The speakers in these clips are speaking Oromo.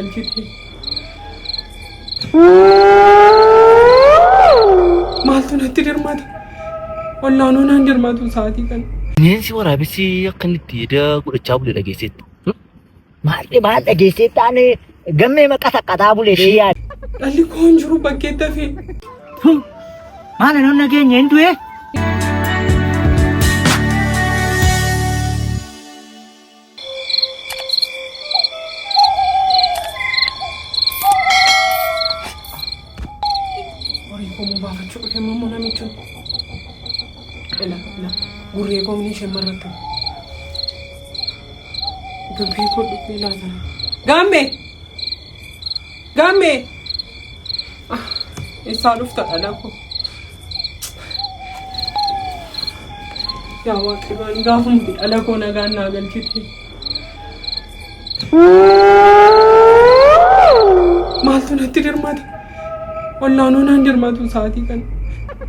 Galchite. Maaltu natti dirmata? Ollaanoo naan dirmatu sa'aatii kana. Bineensi waraabessi akka inni itti eda godhachaa bule dhageesseetta. Maal maal dhageessee taane gammee maqa saqqataa bulee dee yaade. Dhalli koo hin jiru bakkeetti hafee. Maal anoon nageenya hin du'e? Horii koo moo baafachuu dhufe immoo namichi kun. Ila ila gurree koo ni isheen marratte. Gammee koo dhufee laata. Gammee! Gammee! Ah, Eessaa dhufta dhala koo? Yaa Waaqayyo ani gaafumti dhala koo nagaan naa galchite. Maaltu natti dirmata? Ollaanoo naan dirmatu sa'aatii kana.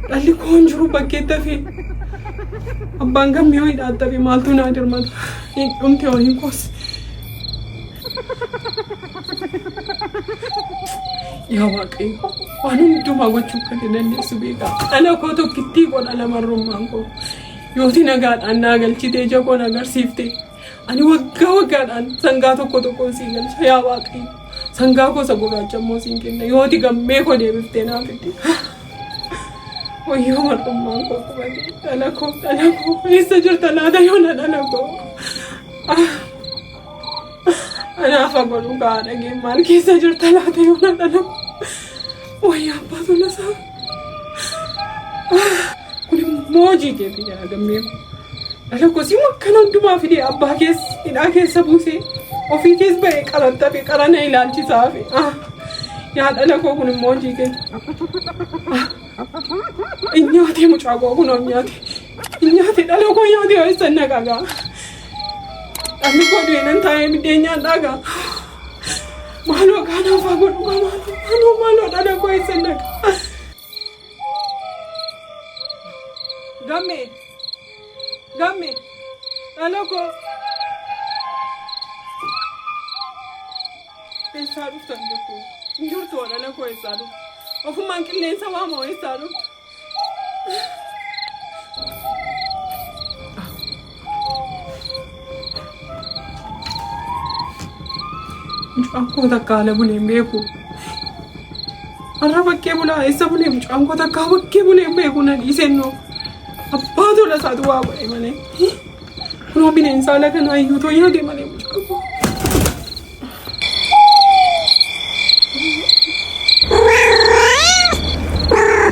Dhalli koo hin jiru bakkeetti hafee. Abbaan gammee hidhaatti hafe maaltu naa dirmata? Hin dhumte horiin koos. Yaa Waaqayyo waan hundumaa gochuu akka ati dandeessu beekaa. Dhala koo tokkittii koo dhala marrummaan koo. Yooti nagaadhaan naa galchitee ija koo na agarsiifte. Ani waggaa waggaadhaan sangaa tokko tokkoon siin galcha yaa Waaqayyo. Sangaa koo isa gurraacha immoo siin kenna. Yooti gammee koo deebiftee naa fidde. Wayyoo marrummaan koo qubate. Dhala koo dhala koo eessa jirta laata yoona dhala koo. Anaaf godhu kaa dhageen maal keessa jirta laata yoona dhala koo. Wayyaa abbaa tolasaa. Kun immoo hojii keetii yaa gammee. Dhala koo simu akkana hundumaa fidee abbaa keessa hidhaa keessa buusee ofii keessa ba'ee qaran tafe qarana ilaalchisaa hafe. Yaa dhala koo kun immoo hojii keeti. In nyaatee mucaa koo kunoo nyaate. In nyaate dhala koo nyaate yoo eessan naqaa gaa. Dhalli koo du'e nan taa'ee biddeen nyaadhaa gaa. Maaloo kaanaaf haa godhu gaa maaloo maaloo maaloo dhala koo eessan naqa. Gammee gammee dhala koo. Eessaa dhuftan jirtu? Hin jirtu dhala koo eessaa dhuftu? Ofumaan qilleensa waamoo eessaa dhuftu? Mucaan koo takka haala bulee hin beeku. Har'a bakkee bulaa eessa bulee mucaan koo takka bakkee bulee hin beeku na dhiiseen noo. Abbaa tola isaatu waa godhe malee. Kunoo bineensa ala kanaa iyyuu too yaade malee mucaan koo.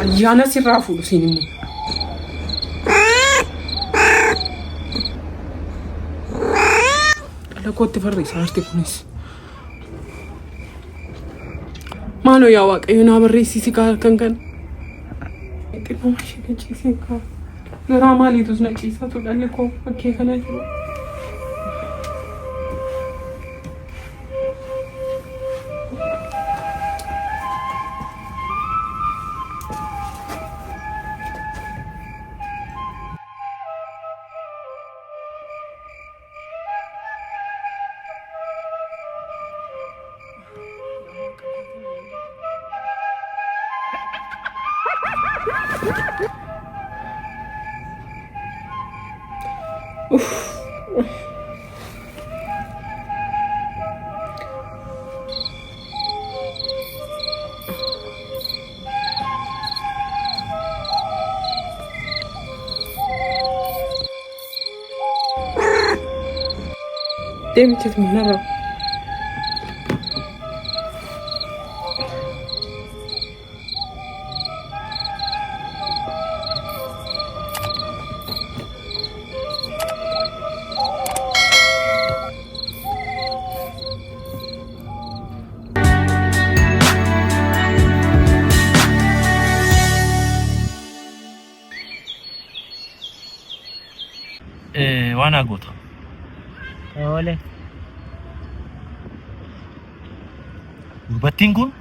Ayyaana sirraa fuudhu siin immoo. Dhala kootti farrisaa jirti kunis. Maaloo yaa Waaqayyo naa barreessisi kaa halkan kana. Xinnoo ishee na ciisee kaa. Garaa maaliitus na ciisatu dhalli koo bakkee kana jiru. Uff. Deemteet manarraa. Waan haa goota. Tole. Dubartiin kun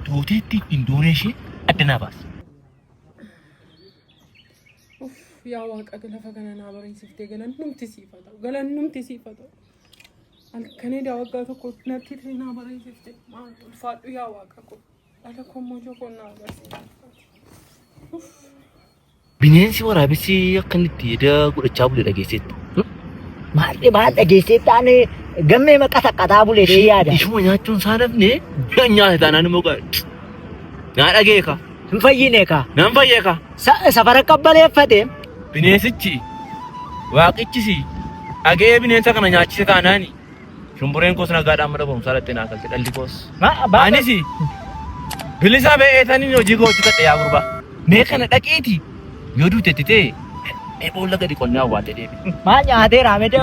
duuteetti hin duunee ishee adda naa baasi. Uff, yaa waaqa lafa kana naa bareessiftee galannumti siif haa ta'u galannumti siif haa ta'u. Halkan edaa waggaa tokko natti ta'e naa bareessifte. Maal ulfaadhu yaa waaqa koo. Dhala koo immoo ija koo naa agarsiifte. Bineensi waraabessi akka inni itti eda godhachaa bule dhageesseetta. Maal maal dhageessee taane gammee maqa saqqataa bulee dee yaada. Ishuma nyaachuun isaa nafne nyaate taanaan immoo naa dhageeka. Hin fayyine kaa. Nan fayyeeka. Safara qabbaleeffate. Bineensichi waaqichis dhaga'ee bineensa kana nyaachise taanaani shumbureen koos nagaadhaan mana barumsaa dhaqxee naa galte dhalli koos. Anis bilisa ba'eetaniin hojii koo hojjetadhe yaa gurbaa. Mee kana dhaqiiti yoo duutetti ta'e mee boolla gadi qonnee awwaaltee deebi. Maal nyaateera mete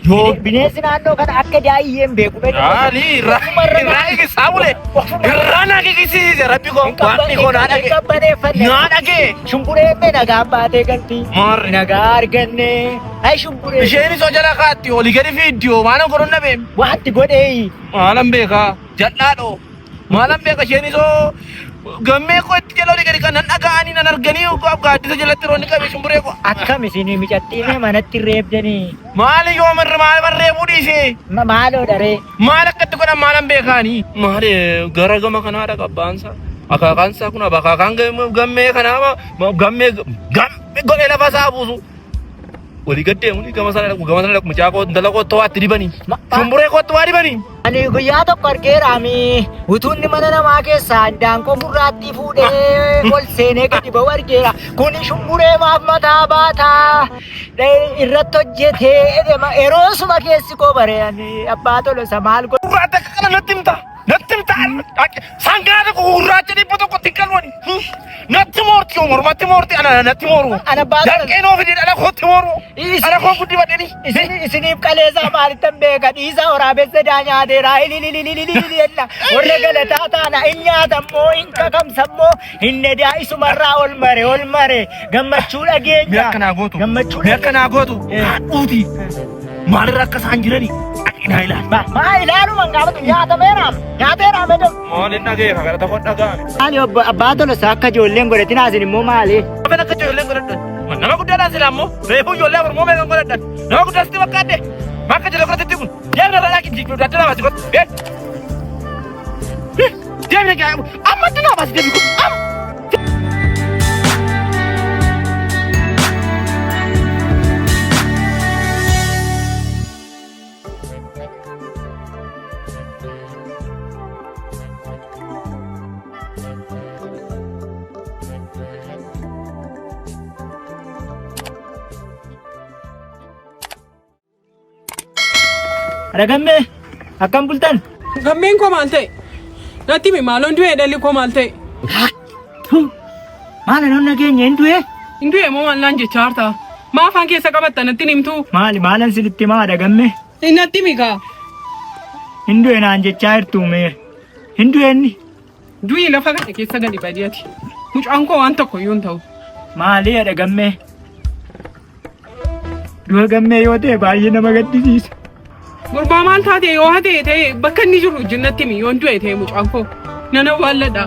Yoo- bineensi naannoo kana akka daa'iyyeen beeku mete. Maali irraa irraa eegisaa bule irraa naa eegisiise rabbi koo waaqni koo naa dhagee Qabbaneeffanne. naa dhagee. Shumbureen mee nagaan baatee galti. Maarre. Nagaa arganne. Ay shumburee. Isheenis hojii jala kaatti olii gadi fiiddi hoo maalan godhuun dhabeem. Waanti godhee. Maalan beekaa jal'aadhoo maalan beeka isheenis hoo gammee koo itti jala olii gadi kan nan dhaga'anii nan arganii gaaddisa jalatti roonni qabee shumburee koo. Akkam isin micattiimee manatti reebdanii. Maali yoo marre maal barreebuu dhiisee Maaloo dharee. maal akkatti godhan maalan beekaanii. Maali gara gama kanaadha qabbaansa. Akaakaansaa kun akaakaan gammee kanaa gammee gammee godhee lafa isaa buusu. Walii gad deemuni gama sana dhaqu gama sana dhaqu mucaa koo intala koo to'aatti dibanii. Shumburee kootti waa dibanii. Ani guyyaa tokko argeeraami utuunni mana namaa keessaa daanqoo gurraattii fuudhee ol seenee gadi ba'u argeera. Kuni shumburee maaf mataa baataa irratti hojjetee yeroo suma keessi koo bare ani abbaa tolosa maal godhu. Gurraacha akka kana natti himta. Natti himta. Sangaa tokko gurraacha dhibba tokkotti hin qalwani. Natti moorti yoo mormatti moorti ana natti mooru. Ana abbaa tola. Danqee noo fidee dhala kootti mooru. Dhala koo guddifadheni. Isiniif qaleessaa maalittan beeka dhiisaa waraabessa daa nyaateera ilililililililla warra galataa taana hin nyaatammoo hin kakamsammoo hin nedaa isumarraa ol mare ol mare gammachuu dhageenya. Mee akka naa gootu. Gammachuu Mee akka naa gootu. Haadhuuti. Maalirra akka isaan jirani. Dhaqi naa ilaali. Maa ilaaluma hin gaafatu nyaatameera nyaateera medam. Maaliin dhageefa gara tokko dhaga'ame. Maali obbo abbaa tolosaa akka ijoolleen godhatin asin immoo maali? Afaan akka ijoolleen godhadhan. Nama guddaadhaan silaa immoo reefuu ijoollee afur moo meeqan godhadhan. Nama guddaa sitti fakkaadde. Bakka ijoollee godhatetti kun deemna irraa dhaqi jiru adda namaa si godhu. Deemna amma adda namaa si deebi kun amma. Aragammee akkam bultan? Gammeen koo maal ta'e? Natti himi maaloon du'ee dhalli koo maal ta'e? Maal anoon nageenya hin du'e? Hin du'e moo maal naan jechaa harta? Maa afaan keessa qabatta natti hin himtuu? Maali maalan sinitti himaa dhagamme? Natti himi kaa. Hin du'e naan jechaa jirtu mee? Hin du'e inni? Du'i lafa kana keessa gadi badii ati. Mucaan koo waan tokko iyyuu hin ta'u. Maali dhagamme? Du'a gammee yoo ta'e baay'ee nama gaddisiisa. Gurbaa maal taate yoo hate ta'e bakka inni jiru wajjin natti himi yoon du'e ta'e mucaan koo. Nan awwaalladha.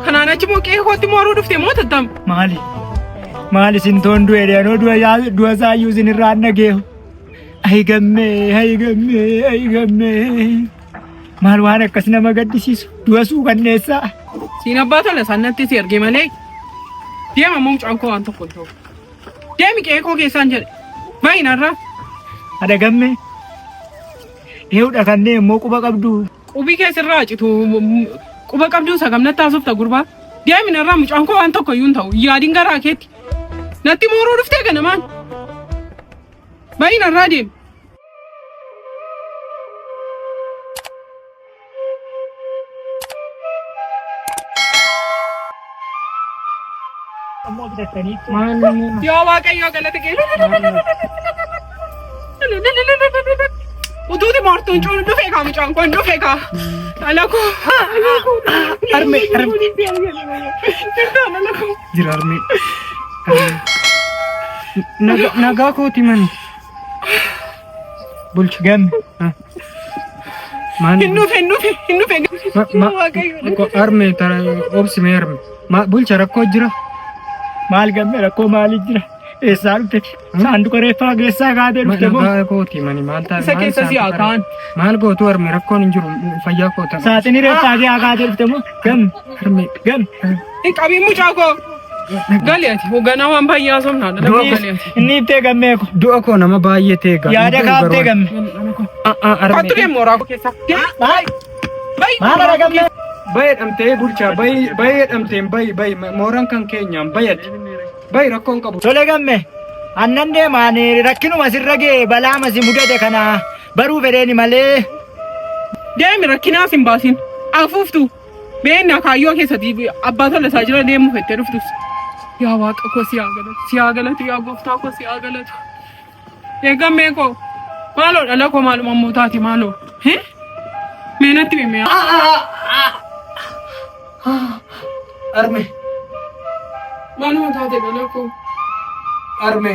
Kanaan achi immoo qe'ee kootti mooruu dhufte moo tattam? Maali? Maali isin toon du'e dheeroo du'a du'a isaayyuu isin irraa hin dhageehu. Ayi gammee, ayi gammee, ayi gammee. Maal waan akkas nama gaddisiisu du'a suukanneessaa. Siin abbaa tola isaan natti si erge malee. Deema immoo mucaan koo waan tokko hin ta'u. Deemi qe'ee koo keessaan jedhe. Ba'i narraa. Haadha gammee. Eeyyudha kanneen immoo quba qabdu. Qubii kee sirraa citu quba qabduu isa kam natti haasofta gurbaa. Deemi narraa mucaan koo waan tokko iyyuu hin ta'u. Yaadin garaa keetti. Natti mooruu dhuftee ganamaan. Ba'i narraa deemi. Yaa Waaqayyoo galata kee. Utuuti moortuun cuun dhufe kaa mucaan kun dhufe kaa. Dhala koo. Harme, harme. Jirtaa dhala koo. Jira harmee. Nagaa kooti mani. Bulchu Gamme. Maal? Hin dhufe hin dhufe hin dhufe. Waaqayyo. Harmee tara obsi mee harme. Bulcha rakkoo jira. Maal gamme rakkoo maalii jira? Eessaa dhufte? Saanduqa reeffaa keessaa kaatee dhufte moo? Nagaa kooti mani maal taate? Isa keessa si haa kaa'an. Maal gootu harme rakkoon hin jiru fayyaa koo ta'a. Saaxinii reeffaa keessaa kaatee dhufte moo? Gamme Harme gamme. Hin qabiin mucaa koo. Gali ati hoogganaa waan baay'ee haasofnaa dhala koo gali ati. Inni iftee gammee ko. du'a koo nama baay'ee ta'e gaa. Yaada kaaftee gamme. Kottu deemu mooraa koo keessa. Maal? Bayi. Maal ara gammee? Bayi dhamtee bulchaa bayi bayi dhamteen bayi bayi mooraan kan keenyaan bayati. Bayi rakkoon qabu. Tole gamme. Annan deemaan rakkinuma sirra ga'e balaa si mudate kana baruu fedheeni malee. Deemi rakkinaas hin baasin. Afuuftu. Beenna kaayyoo keessatti abbaa tola isaa jira deemu fettee dhuftus. Yaa waaqa koo si haa galatu. Si haa galatu yaa gooftaa koo si haa galatu. Eegammee koo. Maaloo dhala koo maaluma immoo taati maaloo. Hee? Mee natti himi. Arme Maaluma taate dhala koo. arme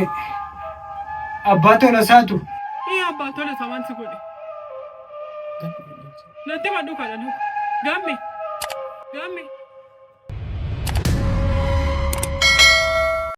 abbaa tola isaatu. Ee abbaa tola isaa waan si godhe. Natti maddu kana dhala koo. Gamme. Gamme.